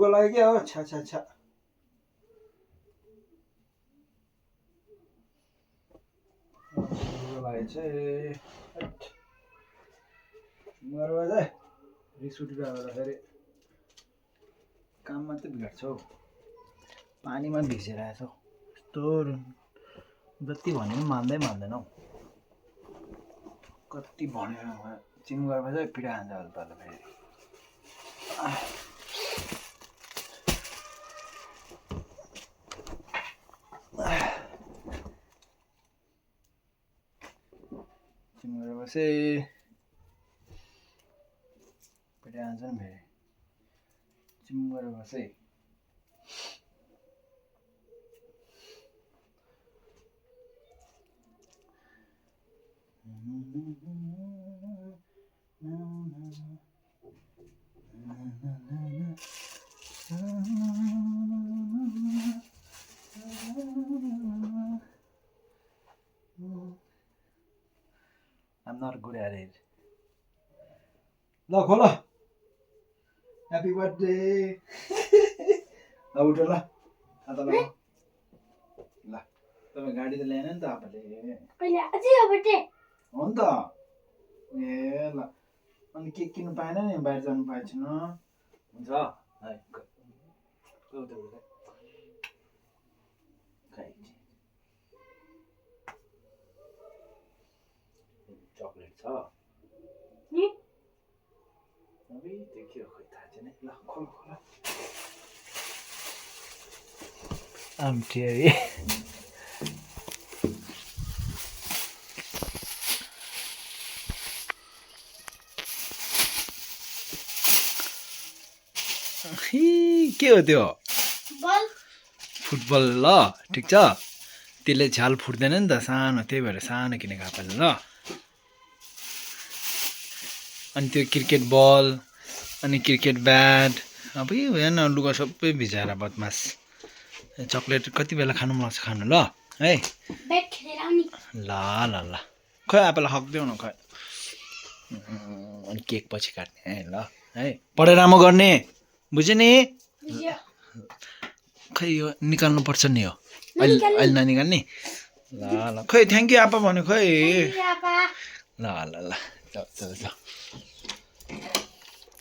भुर्को लाग्यो क्या हो छ्या छ्या छ्या भुर्को लाग्यो चाहिँ मरवा जाए रिस उठिरहेको फेरि काम मात्रै बिगार्छ हौ पानीमा भिजेर आएछ हौ यस्तो जति भने पनि मान्दैन हौ कति भन्यो चिङ्गरमा चाहिँ पिडा हान्छ अहिले तल फेरि चिङ्गरमा चाहिँ पिडा हान्छ नि फेरि चिङ्गरमा चाहिँ I'm not good at it. ल खोल ह्यापी बर्थडे ल उठ ल खाता ल ल तपाईँ गाडी त ल्याएन नि त आफूले हो नि त ए ल अनि केक किन्नु पाएन नि बाहिर जानु पाएको छैन हुन्छ चक्लेट छ देखियो खोइ थाहा छैन ल खोल खोल आम्टिरी के हो त्यो फुटबल ल ठिक छ त्यसले झ्याल फुट्दैन नि त सानो त्यही भएर सानो किनेको आपाले ल अनि त्यो क्रिकेट बल अनि क्रिकेट ब्याट अब हेर्न लुगा सबै भिजाएर बदमास चक्लेट कति बेला खानु मन लाग्छ खानु ल है ल ल ल खै आपालाई हक्देऊ न खै अनि केक पछि काट्ने है ल है पढेर राम्रो गर्ने बुझ्यो नि खै यो निकाल्नु पर्छ नि यो अहिले ननिकाल्ने ल ल खै थ्याङ्क यू आपा भन्यो खै ल ल ल